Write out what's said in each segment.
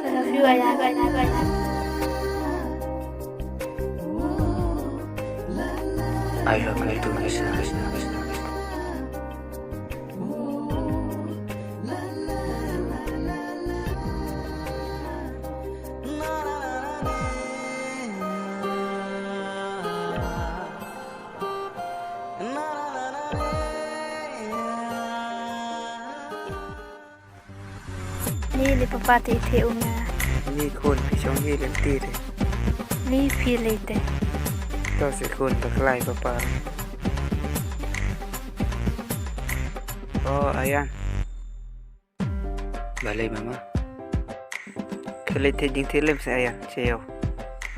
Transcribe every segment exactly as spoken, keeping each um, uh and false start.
I love you too, Nisa. Ni li papa te te u nga. Ni khun phi shong hi lem ti te. Ni phi le te. To se khun ta klai papa. Oh, Ayan. Balei mama? Khalei te jing te lem se Ayan, che yo.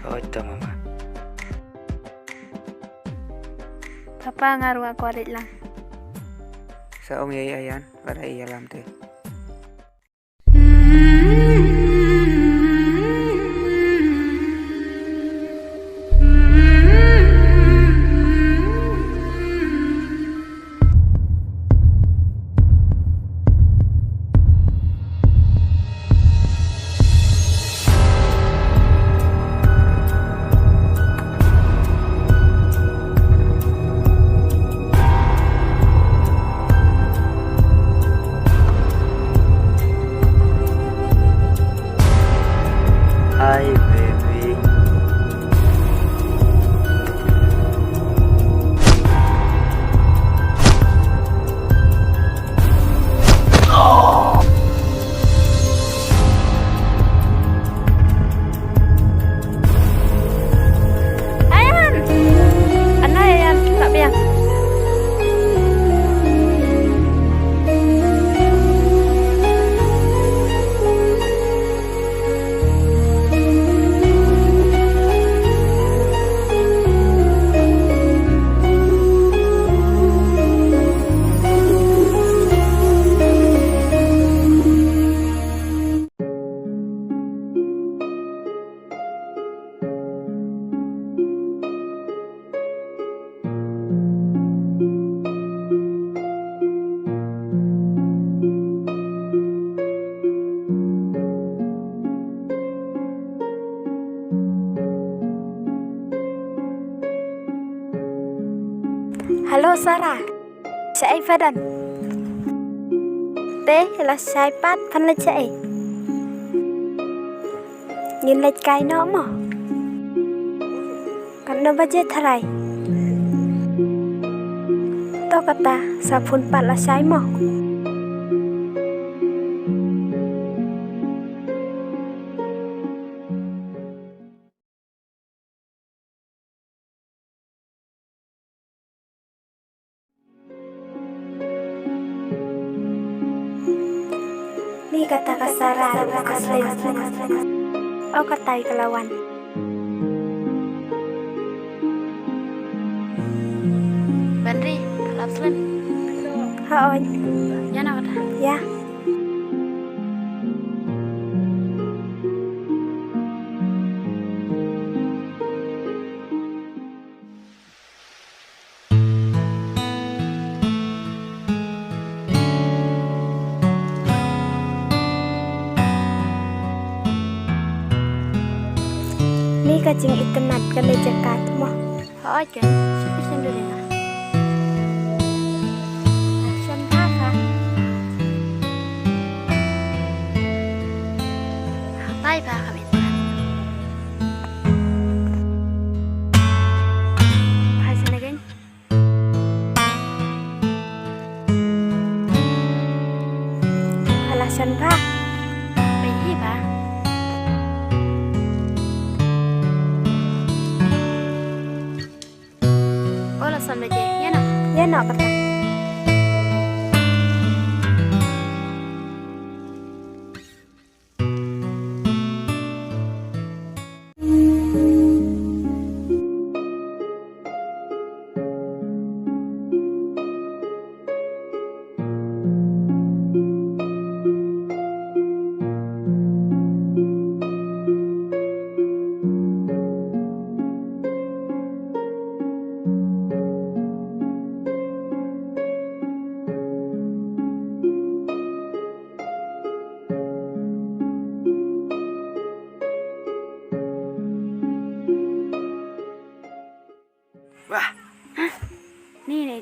Oh, to mama. Papa nga ruh nga kwah leit lang. Sa ong ïa i Ayan, wat la ïalam te. Hi, baby. Ayan! Ano, Ayan? Tak biang. Hello, Sarah. Shaei pha don? Te la shai pat, phan leit shaei? Ngin leit kai noh mo. Katno baje tharai? To kata, sa phone pat la shai mo. Ni kata ka Sarah ruh ka slem. O katai ka la wan. Ban ri, ka la slem. Ha oi. Ïa na kata. Ïa. Ni ka jingitynnad kane jaka mo. Hooid kan, shisien dei nga. Shen pha ka. Hatai pha ka bit. Pha shen again. Pha la shen pha. Pha hi pha. O la san baje, ïa noh. Ïa noh kata.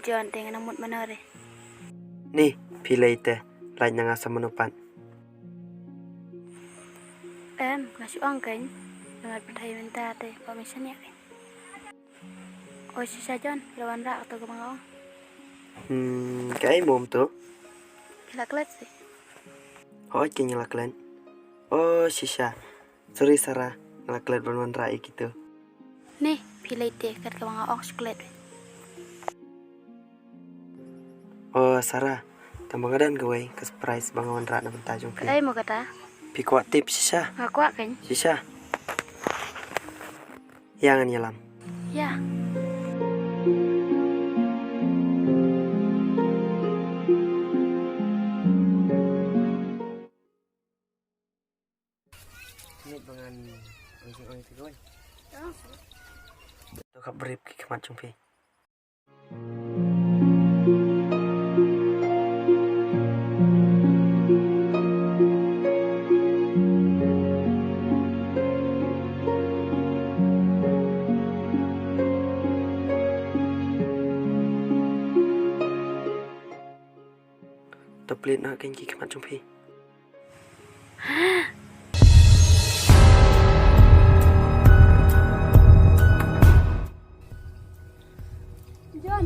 John, te nga nang mut mano re. Ni, phi lei te, lait na nga sa mano pat. Em, nga shu ong kein, nga pynthei mynta te, ba me shaniah kein. Oi shisha John, la wanrah kato kaba nga ong. Hmm, kaei mo to? Phi la klet seh? Hooid kein nga la klet. Oh shisha. Sorry Sarah, nga la klet ban wanrah ïa kito. Ne, phi leit te, kat kaba nga ong shu klet. Oh Sarah, tang ba nga don kawei ka surprise ba nga wanrah na bynta jong phi. Kaei mo kata? Phi kwah tip shisha? Nga kwah kein. Shisha. Ïa ngan ïalam. Ïa. Nit ba ngan ong sing ong ïa phi kawei. To khap briew ki khmat jong phi. To plie noh kein ki khmat jong phi. John.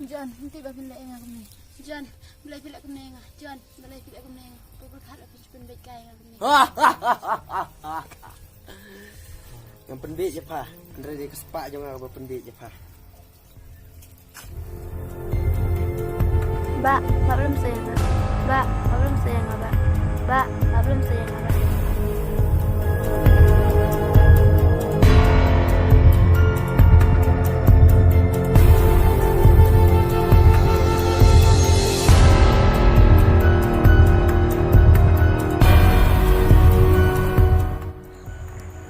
John, nti ba phin leh ïa nga kumne. John, balei phi leh kumne ïa nga? John, balei phi leh kumne ïa nga? Phi pyrkhat ba phin pynbeit kai ïa nga kumne. Ngam pynbeit ïa pha. Hynrei dei ka spah jong nga ba pynbeit ïa pha. Bah, bah, balei mem sa ïa nga? Bah, bah, balei mem sa ïa nga, bah? Bah, bah, balei mem sa ïa nga, bah?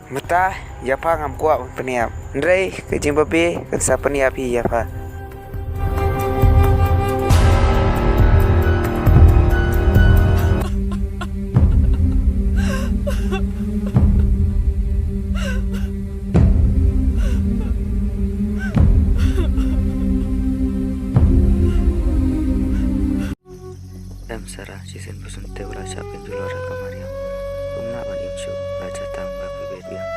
Mynta ïa pha ngam kwah ban pynïap. Hynrei ka jingbabe kan sa pynïap hi ïa pha. Em Sarah, shisien ba sngewthuh ba la shah pynjulor ïa ka Mariam. Ym lah ban im shuh, la jia tam ba phi beit biang.